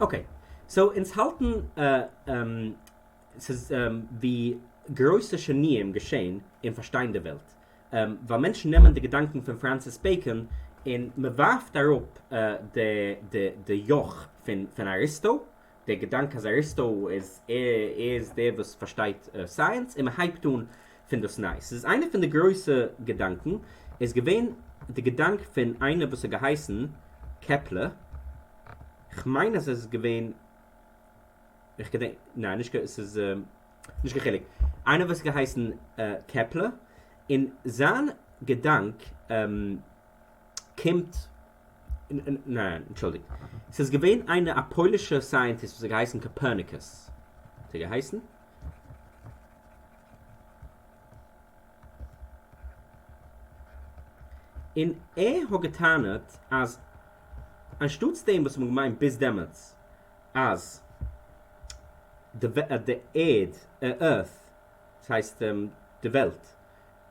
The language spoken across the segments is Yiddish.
Okay, so אונז האלטן ס'איז ווי גרויסע שינויים געשען אין פארשטיין די וועלט, ווייל מענטשן נעמען די געדאנקען פון פרענסיס בעיקאן און מ'ווארפט אראפ די יאך פון אריסטו, דער געדאנק אז אריסטו איז ער איז דער וואס פארשטייט סייענס און מ'הייבט אן פון דאס ניי. ס'איז איינע פון די גרויסע געדאנקען איז געווען די געדאנק פון איינער וואס האט געהייסן קעפלער, כ'מיין אז עס איז געווען, איך געדענק, ניין נישט ס'איז נישט קיין חילוק, איינער וואס האט געהייסן קעפלער, און זיין געדאנק קומט, ניין אנטשולדיגט, ס'איז געווען איינער א פוילישע scientist וואס האט געהייסן קאפערניקוס, האט ער געהייסן? און ער האט געטענה'ט אז אנשטאטס דעם וואס מ'האט געמיינט ביז דעמאלטס אז די ערד, Earth, דאס הייסט די וועלט,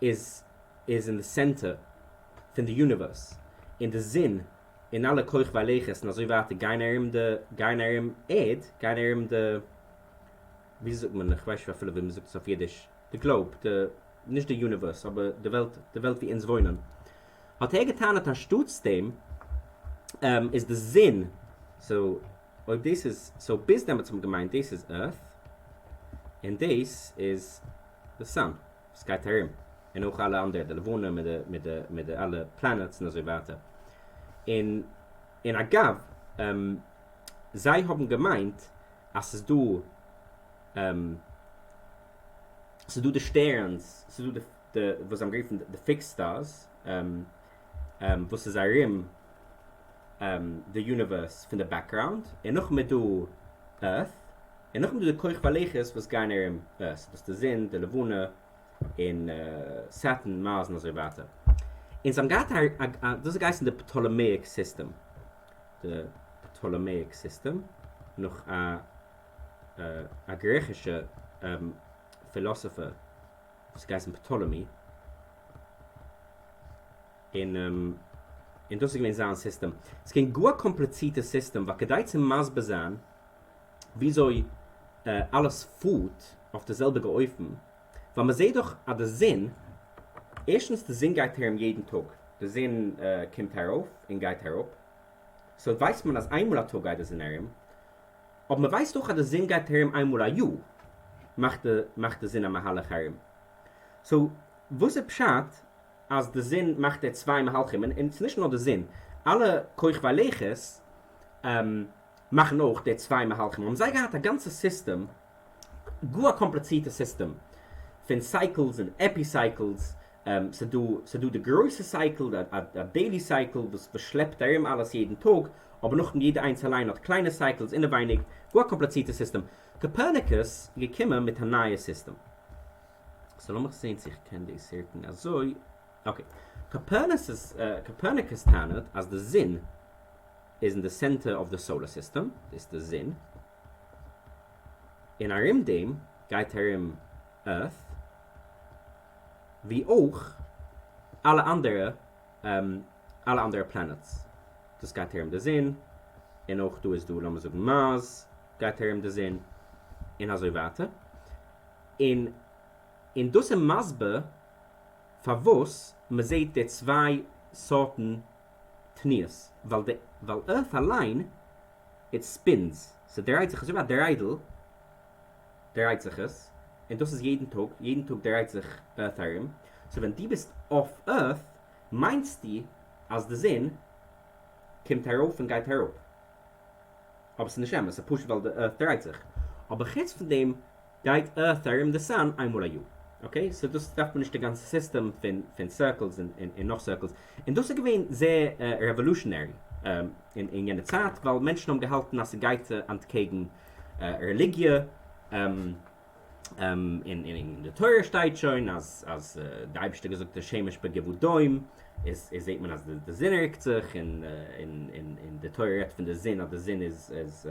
איז איז אין די center פון די universe, און די זון און אלע כוכבי הלכת און אזוי ווייטער גייען ארום די גייען ארום ערד, גייען ארום די ווי זאגט מען, איך ווייס נישט אפילו ווי מ'זאגט עס אויף אידיש, די globe, די, נישט די universe, אבער די וועלט, די וועלט ווי אונז וואוינען, האט ער געטענה'ט אנשטאטס דעם איז די זון, so אויב דאס איז, so ביז דעמאלטס האט מען געמיינט דאס איז Earth, און דאס איז די sun וואס גייט ארום, און אויך אלע אנדערע, די לבנה מיט די מיט די מיט די אלע planets און אזוי ווייטער, און און אגב, זיי האבן געמיינט אז ס'איז דא ס'איז דא די שטערנס, ס'איז דא די וואס זיי האבן גערופן די fixed stars, וואס איז ארום די universe פון די background, און נאכדעם איז דא Earth, און נאכדעם איז דא די כוכבי הלכת וואס גייען ארום Earth, דאס איז די זון, די לבנה, און Saturn, Mars און אזוי ווייטער. און זיי האבן געהאט א, דאס האט געהייסן די Ptolemaic system, די Ptolemaic system, נאך א א גריכישע philosopher וואס האט געהייסן פטאלעמי, און און דאס איז געווען זיין סיסטעם. ס'איז געווען גאר א קאמפליצירטע סיסטעם, ווייל כדי צו מסביר זיין וויאזוי אלעס פארט אויף די זעלביגע אופן, ווייל מ'זעט דאך אז די זון, ערשטנס די זון גייט ארום יעדן טאג, די זון קומט ארויף און גייט אראפ, so ווייסט מען אז איינמאל א טאג גייט די זון ארום, אבער מען ווייסט אויך אז די זון גייט ארום איינמאל א יאר, מאכט די מאכט די זון א מהלך ארום, so וואס איז פשט אז די זון מאכט די צוויי מהלכים, און און ס'איז נישט נאר די זון, אלע כוכבי לכת מאכן אויך די צוויי מהלכים, האבן זיי געהאט א גאנצע סיסטעם, גאר א קאמפליצירטע סיסטעם, פון cycles און epicycles, ס'דא ס'דא די גרויסע cycle, א daily cycle וואס וואס שלעפט ארום אלעס יעדן טאג, אבער נאכדעם יעדע איינס אליין האט קליינע cycles אינעווייניג, גאר א קאמפליצירטע סיסטעם. קופערניקוס איז געקומען מיט א נייע סיסטעם. so לאמיך זעהן צו איך קען דאס רוקן אזוי. Okay. קופערניקוס טענה'ט אז די זון איז אין די center of די solar system, דאס איז די זון, און ארום דעם גייט ארום Earth, ווי אויך אלע אנדערע אלע אנדערע planets, דאס גייט ארום די זון, און אויך דא איז דא לאמיר זאגן Mars גייט ארום די זון, און אזוי ווייטער, און און דאס איז מסביר פארוואס מען זעט די צוויי סארטן תנועות, ווייל די ווייל Earth אליין it spins, ס'דרייט זיך אזוי ווי א דריידל דרייט זיך עס, און דאס איז יעדן טאג, יעדן טאג דרייט זיך Earth ארום, so ווען דו ביסט אויף Earth מיינסטו אז די זון קומט ארויף און גייט אראפ, אבער ס'איז נישט אמת, ס'איז פשוט ווייל די Earth דרייט זיך, אבער חוץ פון דעם גייט Earth ארום די sun איינמאל א יאר, okay? so דאס דארף מען נישט די גאנצע סיסטעם פון פון circles און און נאך circles, און דאס איז געווען זייער revolutionary אין אין יענע צייט, ווייל מענטשן האבן געהאלטן אז ס'גייט אנטקעגן רעליגיע, און אין די תורה שטייט שוין אז אז די אייבערשטער האט געזאגט השמש בגבעה דום, איז איז זעט מען אז די זון רוקט זיך, און און און די תורה רעדט פון די זון אז די זון איז איז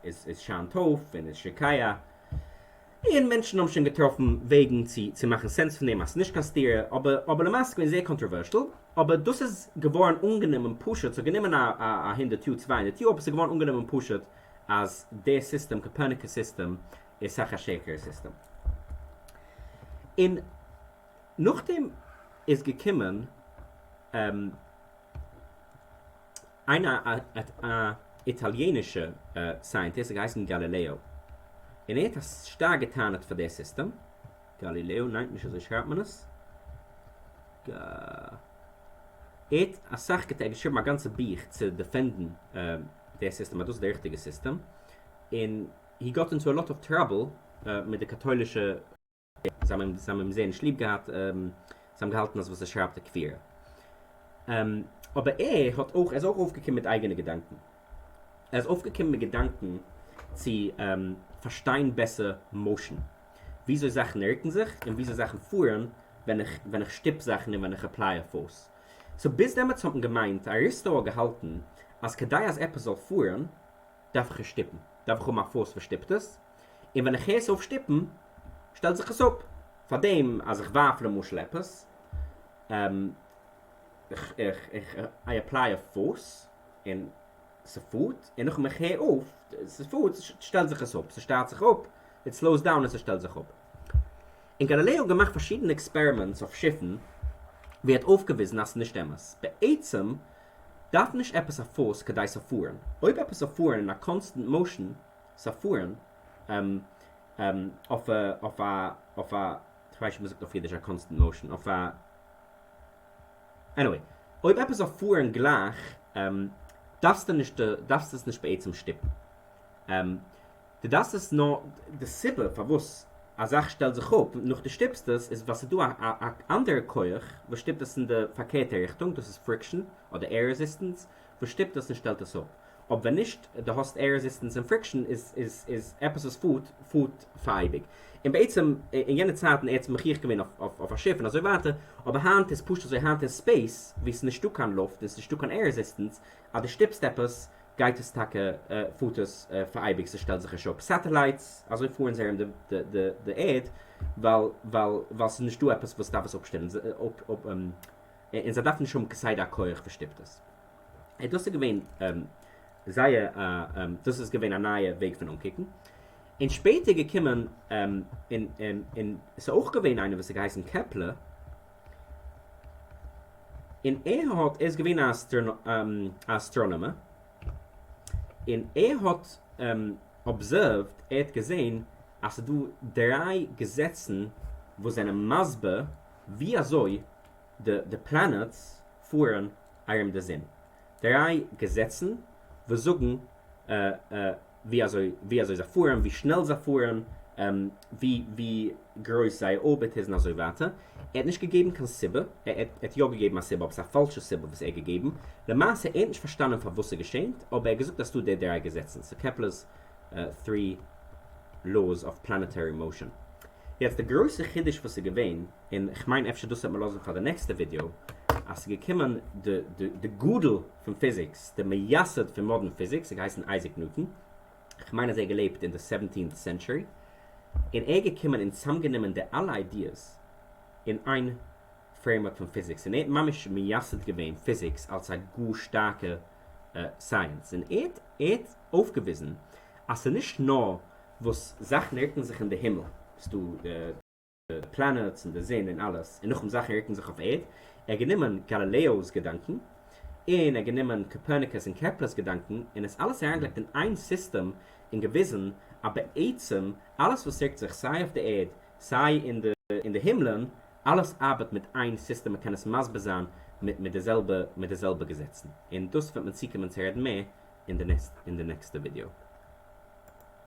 איז איז שיינט אויף און איז שוקע. און מענטשן האבן שוין געטראפן וועגן צו צו מאכן sense פון דעם אז ס'איז נישט קיין סתירה, אבער אבער למעשה איז געווען זייער controversial, אבער דאס איז געווארן אנגענומען פשוט, ס'האט גענומען א א 100 יאר 200 יאר אבער ס'איז געווארן אנגענומען פשוט אז די סיסטעם, Copernicus סיסטעם, איז סאך א שטערקערע סיסטעם. און נאכדעם איז געקומען איינער א איטאליענישע scientist האט געהייסן גאלילעא, און ער האט שטארק געטענה'ט פאר די סיסטעם, גאלילעא, ניין נישט אזוי שרייבט מען עס, ער האט אסאך געטענה'ט, ער האט געשריבן א גאנצע בוך צו defend ן די סיסטעם אז דאס איז די ריכטיגע סיסטעם, און he got into a lot of trouble מיט די קאטוילישע. זיי האבן אים זייער נישט ליב געהאט, זיי האבן געהאלטן אז וואס ער שרייבט איז כפירה. אבער ער האט אויך, ער איז אויך אויפגעקומען מיט אייגענע געדאנקען. ער איז אויפגעקומען מיט געדאנקען צו פארשטיין בעסער motion, וויאזוי זאכן רוקן זיך און וויאזוי זאכן פארן ווען איך ווען איך שטופ זאכן און ווען איך apply א force. so ביז דעמאלטס האט מען געמיינט, אריסטו האט געהאלטן אז כדי אז עפעס זאל פארן דארף איך עס שטופן, דארף איך האבן א force וואס שטופט עס, און ווען איך הער עס אויף שטופן, שטעלט זיך עס אפ. פארדעם אז איך ווארף למשל עפעס, איך איך I apply א force, און ס'פארט, און נאכדעם איך הער אויף, ס'פארט, שטעלט זיך עס אפ, ס'שטארט זיך אפ, it slows down און ס'שטעלט זיך אפ. און גאלילעא האט געמאכט פארשידענע experiments אויף שיפן, ווי ער האט אויפגעוויזן אז ס'איז נישט אמת. בעצם דארף נישט עפעס א force כדי ס'זאל פארן. אויב עפעס זאל פארן אין א constant motion, ס'זאל פארן אויף א אויף א אויף א, כ'ווייס נישט ווי מ'זאגט אויף אידיש א constant motion, אויף א, anyway, אויב עפעס זאל פארן גלייך, דארפסטו נישט דארפסטו עס נישט בעצם שטופן. דו דארפסט עס נאר, די סיבה פארוואס א זאך שטעלט זיך אפ נאך דו שטופסט עס איז ווייל ס'איז דא א אנדערע כח וואס שטופט עס אין די פארקערטע ריכטונג, דאס איז friction אדער air resistance וואס שטופט עס און שטעלט עס אפ. אבער ווען נישט דו האסט air resistance און friction איז איז איז עפעס וואס פארט פארט פאר אייביג. און בעצם אין יענע צייטן ער האט עס מוכיח געווען אויף אויף א שיף און אזוי ווייטער, אבער היינט איז פשוט אזוי היינט אין space וואו ס'איז נישטא קיין לופט און ס'איז נישטא קיין air resistance אז דו שטופסט עפעס גייט עס טאקע פארט עס פאר אייביג ס'שטעלט זיך נישט אפ satellites אזוי פארן זיי ארום די ערד ווייל ווייל ווייל ס'איז נישטא עפעס וואס דארף עס אפשטעלן און זיי דארפן נישט האבן כסדר א כח וואס שטופט עס. און דאס איז געווען זייער א דאס איז געווען א נייע וועג פון אנקוקן. און שפעטער געקומען און און ס'איז אויך געווען איינער וואס האט געהייסן קעפלער און ער האט, ער איז געווען א astronomer, און ער האט observed, ער האט געזען אז ס'איז דא דריי געזעצן וואס זענען מסביר ווי אזוי די planets פארן ארום די זון. דריי געזעצן וואס זאגן ווי אזוי ווי אזוי זיי פארן, ווי שנעל זיי פארן, ווי ווי גרויס זייער orbit איז און אזוי ווייטער. ער האט נישט געגעבן קיין סיבה, ער האט יא געגעבן א סיבה אבער ס'איז א פאלשע סיבה וואס ער האט געגעבן, למעשה ער האט נישט פארשטאנען פארוואס ס'געשענט, אבער ער האט געזאגט אז ס'דא די דריי געזעצן, so Kepler's three laws of planetary motion. יעצט די גרויסע חידוש וואס איז געווען, און כ'מיין אפשר דאס וועט מען לאזן פאר די נעקסטע ווידיאו, אז ס'איז געקומען די די די גדול פון פיזיקס, די מייסד פון modern physics, האט געהייסן אייזיק ניוטאן, כ'מיין אז ער האט געלעבט אין די seventeenth century, און ער איז געקומען און צוזאמגענומען די אלע ideas אין איין framework פון פיזיקס, און ער האט ממש מייסד געווען פיזיקס אלס א גאר שטארקע science, און ער האט ער האט אויפגעוויזן אז ס'איז נישט נאר וואס זאכן רוקן זיך אין די הימל, ס'דא די planets און די זון און אלעס, און נאכדעם זאכן רוקן זיך אויף ערד, ער האט גענומען גאלילעאו'ס געדאנקען, און ער האט גענומען קופערניקוס און קעפלער'ס געדאנקען, און עס אלעס אריינגעלייגט אין איין סיסטעם, און געוויזן אז בעצם אלעס וואס רוקט זיך סיי אויף די ערד סיי אין די אין די הימלען, אלעס ארבעט מיט איין סיסטעם מען קען עס מסביר זיין מיט מיט די זעלבע מיט די זעלבע געזעצן, און דאס וועט מען צוקומען צו רעדן מער אין די נעקסטע ווידיאו.